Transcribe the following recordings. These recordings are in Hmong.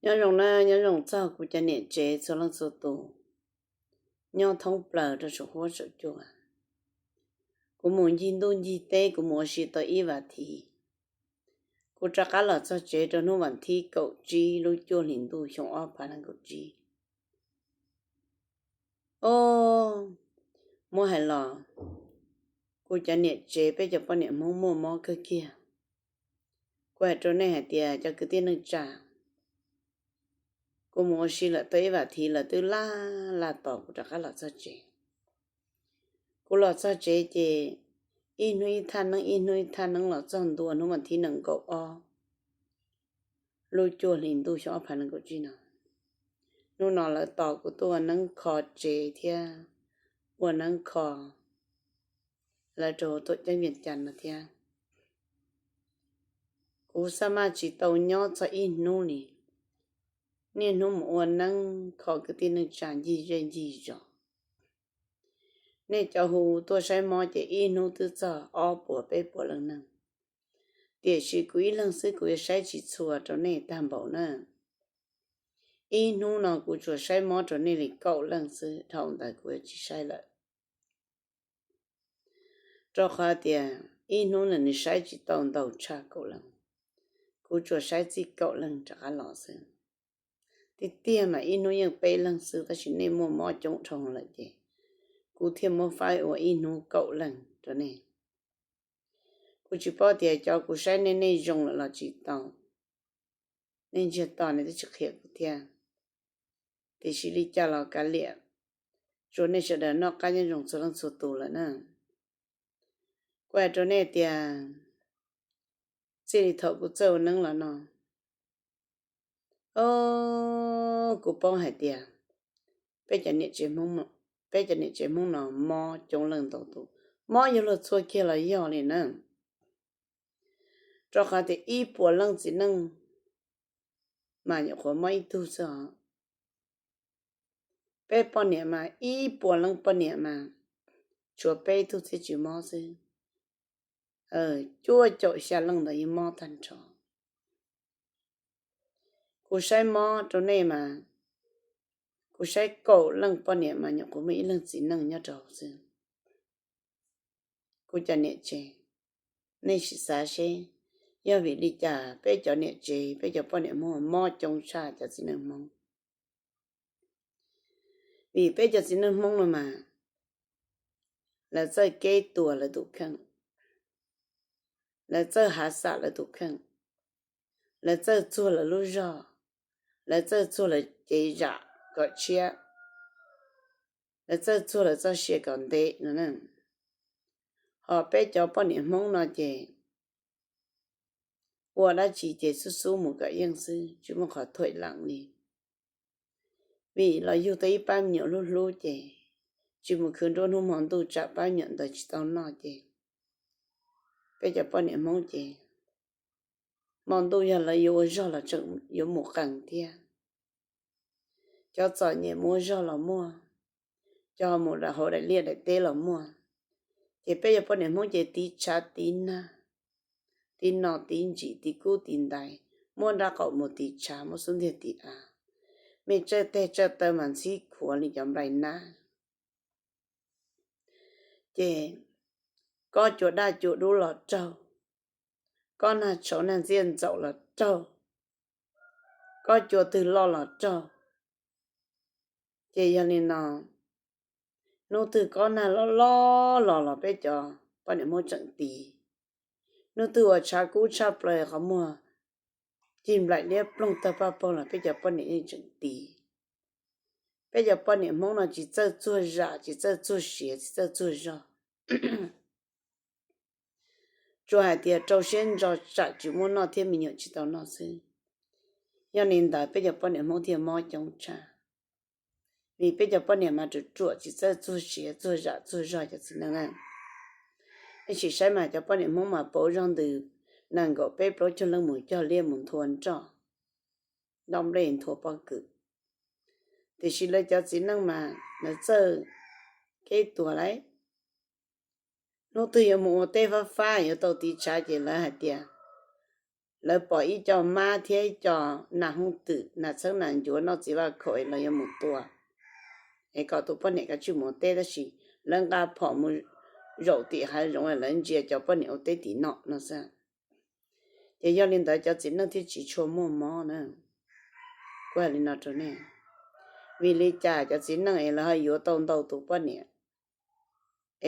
Nyob zoo na, nyob zoo txog kuv cov niam tsev txhua leej txhua tus nyob thoob plaws rau saum huab saum cua. Kuv mus ncig ntuj ncig teb, kuv mus ua si tau ib vas thiv, kuv rov qab los txog tsev rau hnub vas thib kaum tsib lub cuaj hlis ntuj xyoo ob phav nees nkaum tsib. Os, muab hais los, kuv cov niam tsev, peb cov poj niam Hmoob muaj mob kawg kiag. Kuv hais rau nej hais tias cov kwv tij neej tsa, kuv mus ua si lawm tau ib vas thiv lawm twb laj laj tos kuv rov qab los txog tsev. Kuv los txog tsev ces ib hnub ib thaj neeb, ib hnub ib thaj neeb los txog ntua hnub vas thib nees nkaum ob lub cuaj hlis ntuj xyoo ob phav nees nkaum tsib no. Hnub no lawv tos kuv tuaj ua neeb kho tsev thiab ua neeb kho lawv rau tuam ceeb Vias Cas no thiab. Kuv xab maj tsis tau nyob txog ib hnub li, niaj hnub mus ua neeb kho kwv tij neej tsa ncig zej ncig zos. Nej cov hu tuaj saib mob ces ib hnub twb txog ob puas peb puas leej neeg, tiam sis kuv ib leeg xwb kuv yuav saib tsis txhua rau nej tag npaum na. Ib hnub no kuv tsuas saib mob rau nej li kaum leej xwb, dhau ntawd kuv yuav tsis saib lawm. Rau qhov tias ib hnub no nws saib tsis tau ntau tshaj kaum leej, kuv tsuas saib txij kaum leej rov qab los xwb. Tiag tiag mas ib hnub yeej peb leeg xwb, tab sis nej muaj mob coob dhau lawm ces kuv thiaj muab faib ua ib hnub kaum leej rau nej. Kuv tsis paub tias cov kuv saib nej, nej zoo lawm los tsis tau, nej ntsiag to nej twb tsis qhia kuv thiab. Tiam sis li cas los kav liam, tsuas nej sawv daws noj qab nyob zoo txhua leej txhua tus lawm na. Kuv hais rau nej tias txij li thaum kuv txawj ua neeb los no, o, kuv paub hais tias peb cov niam tsev Hmoob, peb cov niam tsev Hmoob no mob coob leej ntau tus, mob yog luag txhua kiag los yog li na. Rau qhov tias ib puas leej txiv neej mas nyuam qhuav mob ib tug xwb os. Peb poj niam mas ib puas leej poj niam mas tshuav peb tug thiaj tsis mob xwb. Cuaj caum xya leej ntawd yeej mob tag nrho. Kuv saib mob rau nej mas, kuv saib kaum leej poj niam mas nyuam qhuav muaj ib leeg txiv neej nyob rau hauv xwb. Kuv cov niam tsev, nej sim xav seb, yog vim li cas peb cov niam tsev, peb cov poj niam Hmoob mob coob tshaj cov txiv neej Hmoob? Vim peb cov txiv neej Hmoob no mas, lawv txawj keb tuas lawv tus kheej, lawv txawj hav xam lawv tus kheej, lawv txawj txuag lawv lub zog, lawv txawj txuag lawv cev zam kom tshiab, lawv txawj txuag lawv txoj sia kom ntev no. Ho peb cov poj niam Hmoob no ces ua dab tsi ces xub xub mus kom yeej xwb, tsis muaj qhov thuam lees li. Vim los yug tau ib pab me nyuam hlub hlub ces tsis mus khwv nruab hnub hmo ntuj tsam pab me nyuam ntawd tsis tau noj ces peb cov poj niam Hmoob ces hmo ntuj yog lawv yuav ua zog los tseem yuav mus qees thiab. Cov txom nyem mus ua zog los muaj, cov mus hauv daim liaj daim teb los muaj. Ces peb cov poj niam Hmoob ces tiv tshav tiv nag, tiv nom tiv ntsim, tiv kub tiv ntais, muab nrab qaum mus tiv tshav, muab xub ntiag tiv av, me tsawj teg tsawj taw mas ntxhib khuav li cov nplai nab. Ces kob cua daj cua dub los raug, kob nag tshauv nag ntxiaj ntxaum los raug, kob cua twg loj los raug. Ces yog li no, hnub twg kob nag loj loj los los peb cov poj niam Hmoob tseem tiv. Hnub twg uas tshav kub tshaj plaws qhov muag cig nplaim liab ploog tawg paj paug los peb cov poj niam yeej tseem tiv. Peb cov poj niam Hmoob no tsis txawj txuag zam, tsis txawj txuag siav, tsis txawj txuag zog. Tsuas hais tias rau siab ntso tsam tsis muaj noj thiab me nyuam tsis tau noj xwb. Yog li ntawd peb cov poj niam Hmoob thiaj mob coob tshaj. Vim peb cov poj niam mas ruam ruam tsis txawj txuag siav txuag zam txuag zog cov txiv neej na. Nej sim saib mas cov poj niam Hmoob mas pauv zog ntws nees nkaum peb plaub caug leej mus cog liaj mus nthua nroj, dob nplej nthua pob kws. Tiam sis lawv cov txiv neej mas lawv txawj keb tuas lauj. Hnub twg yuav mus ua teb fab fab yuav tau tiv tshav ces lawv hais tias lawv pom ib co mab thiab ib co nas hooj twm, nas txheeb nas ncuav noj txiv vaj khaum es lawv yuav mus tua, es kom tus poj niam kav tsij mus ua teb, tab sis lawv nqa phom mus zaum tim hav zoov es lawv ntsia cov poj niam ua teb tim no no xwb. Ces yog li ntawd cov txiv neej thiaj tsis tshua muaj mob na. Kuv hais li no rau nej, vim li cas cov txiv neej es lawv ho yuav tau ntau tus poj niam,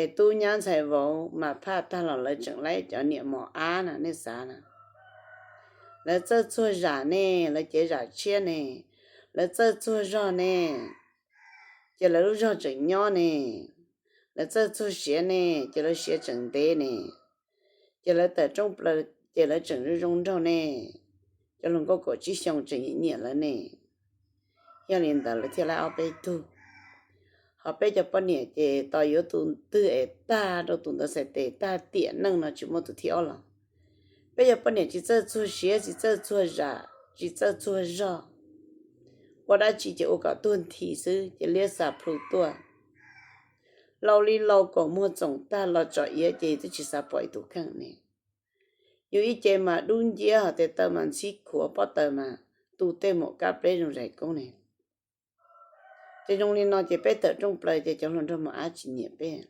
es tub nyab ntxhais vauv mas phaj tag los lawv tseem laib cov niam mos ab na, nej xav na. Lawv txawj txuag zam ne, lawv cev zam tshiab ne, lawv txawj txuag zog ne, ces lawv lub zog tseem nyob ne. Lawv txawj txuag siav ne, ces lawv siav tseem ntev ne. Ces lawv tawm rooj plaws ces lawv tseem zoo zoo nraug ne. Cov hluas nkauj kaum tsib xyoos tseem nyiam nyiam lawv ne. Yog li ntawd lawv thiaj laib ob peb tug. Ho peb cov poj niam ces tos yuav tus twg es tag rau tus ntawd txhais tes tag tiam neej no tsis muaj tus thib ob los. Peb cov poj niam tsis txawj txuag siav, tsis txawj txuag zam, tsis txawj txuag zog, ua dab tsi ces ua kom tuag nthi xwb ces liab xa plhu tuaj. Laus li laus kaum muag txoom tag los tsom iav ces twb tsis xav pom ib tus kheej ne. Yus ib ce mas dub nciab, hos tes taw mas ntxhib khuav, pob taws mas tu tej maum kab pleb zoo zais koob ne. Ces zoo li no ces peb tawm rooj plaws ces cov hluas nraug mos ab tsis nyiam peb,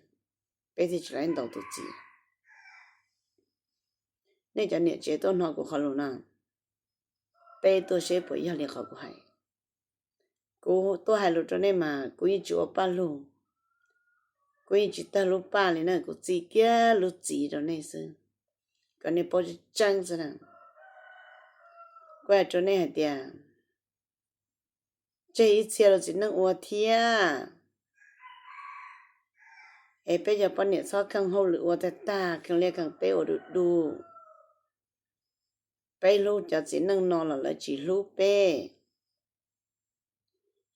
peb thiaj tsis laib ntaus tus txiv. Nej cov niam tsev tuaj hnov kuv qhov lus no, peb tuaj seb puas yog li qhov kuv hais. Kuv tuaj hais lus rau nej mas kuv yeej tsis ua paj lug, kuv yeej tsis tawg lub paj li na, kuv txi kiag lub txiv rau nej xwb, kom nej paub tseeb tseeb xwb na. Kuv hais rau nej hais tias, tseg ib txhia los txiv neej ua thiab. Es peb cov poj niam txhob kheej hauj lwm ua tag tag, kheej liaj kheej teb ua du du. Peb hlub cov txiv neej no los lawv tsis hlub peb.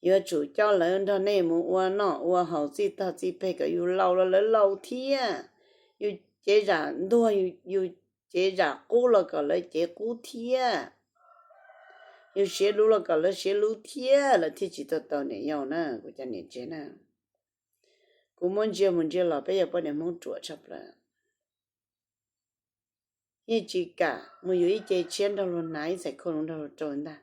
Yuav tsum coj lawv nrog nej mus ua noj ua haus txij tog txij peg kom yus laus los lawv laus thiab. Yus cev zam ntuag, yus cev zam qub los kom lawv cev qub thiab. Yus siav luv los kom lawv siav luv thiab, lawv thiaj tsis tau tau niam yau na, kuv cov niam tsev na. Kuv muab ntsia mus ntsia los peb yog poj niam Hmoob ruam tshaj plaws. Yeej tsis kam mus yuav ib ce tshiab nrog luag hnav, ib txhais khau nrog luag rau ntag.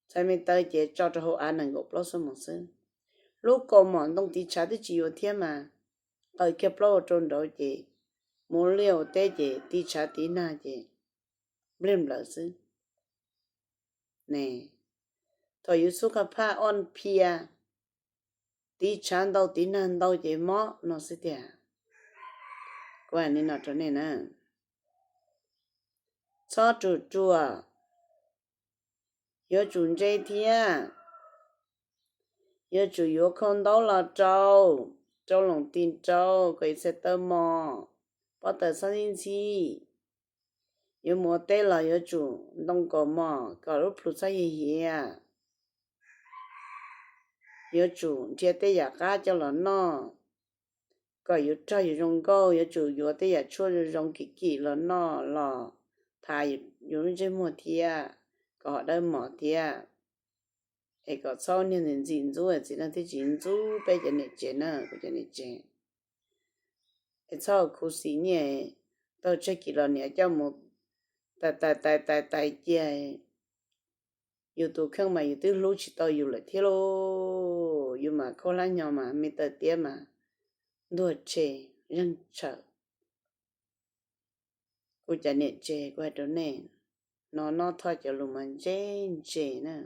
Txhais me taw ces tso rau hauv av nees nkaum plaub xuab moos xwb. Lub kaus mom ntoo tiv tshav twb tsis yuav thiab mas, qaws kiag plaub hau rau nraud ces mus liaj ua teb ces tiv tshav tiv nag ces nplej nplawm xwb. Ne, thaum yus xub qhov phaj oj phiaj, tiv tshav ntau tiv nag ntau ces mob no xwb tiag. Kuv hais li no rau nej na, txhob ruam ruam, yuav tsum ntse thiab. Yuav tsum yuav khau ntaub los rau, rau loos tis rau kom yus txhais taw mos, pob taws txhob ntxhib ntxhib. Yuav mus ua teb los yuav tsum ntoo kaus mom kom lub plhu txhob hiav hiav. Yuav tsum nrhiav tej yam qab coj los noj kom yus rog yus zoo nkauj. Yuav tsum yuav tej yam tshuaj zoo zoo kim kim los noj los thav yus lub ntsej muag thiab, kom ho dawb mos thiab. Es kom txhob niag ntxim ntxim ntxub, txiv neej thiaj tsis ntxub peb cov niam tsev na, kuv cov niam tsev. Es txhob khuv xim nyiaj, tau tsawg kis los niam coj mus tais tais tais tais cia. Yus tus kheej mas yus twb hlub tsis tau yus lawm thiab lauj. Yus mas khaub hlab hnyo mas me taw tiab mas ntuag tshe, zeeg tshawm. Kuv cov niam tsev, kuv hais rau nej, hnov Nob Thoj cov lus mas ntse ntse na.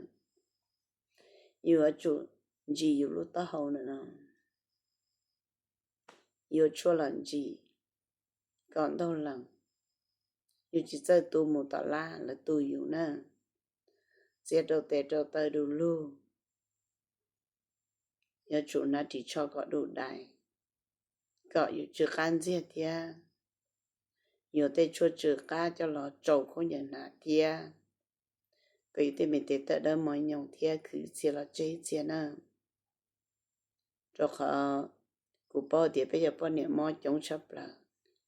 Yus yuav tsum ntsis yus lub taub hau ntawm no, yuav tshuaj los ntsis kom ntaug lees. Yus tsis txawj tu mus tom lab, lawv tu yus na. Txiav rau tes rau taw du lug. Yuav tsum hnav ris tsho kom du dais, kom yus tsw qab ntxiag thiab. Yuav tej tshuaj tsw qab coj los tsau khaub ncaws hnav thiab, kom yus tej me tes tawm dawb mos nyoos thiab khwv txhia los tseg ib txhia na. Rau qhov kuv paub tias peb cov poj niam mob coob tshaj plaws.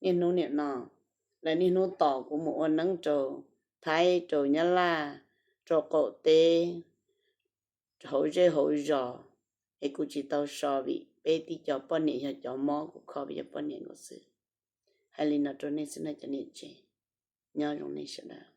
Niaj hnub niam no, lawv niaj hnub tos kuv mus ua neeb rau Thaib, rau Nyab Laj, rau qaum teb, hauv zej hauv zos, es kuv tsis tau so vim peb tib co poj niam yog cov mob kuv kho peb cov poj niam nkaus xwb. Hais li no rau nej xwb na cov niam tsev. Nyob zoo nej sawv daws.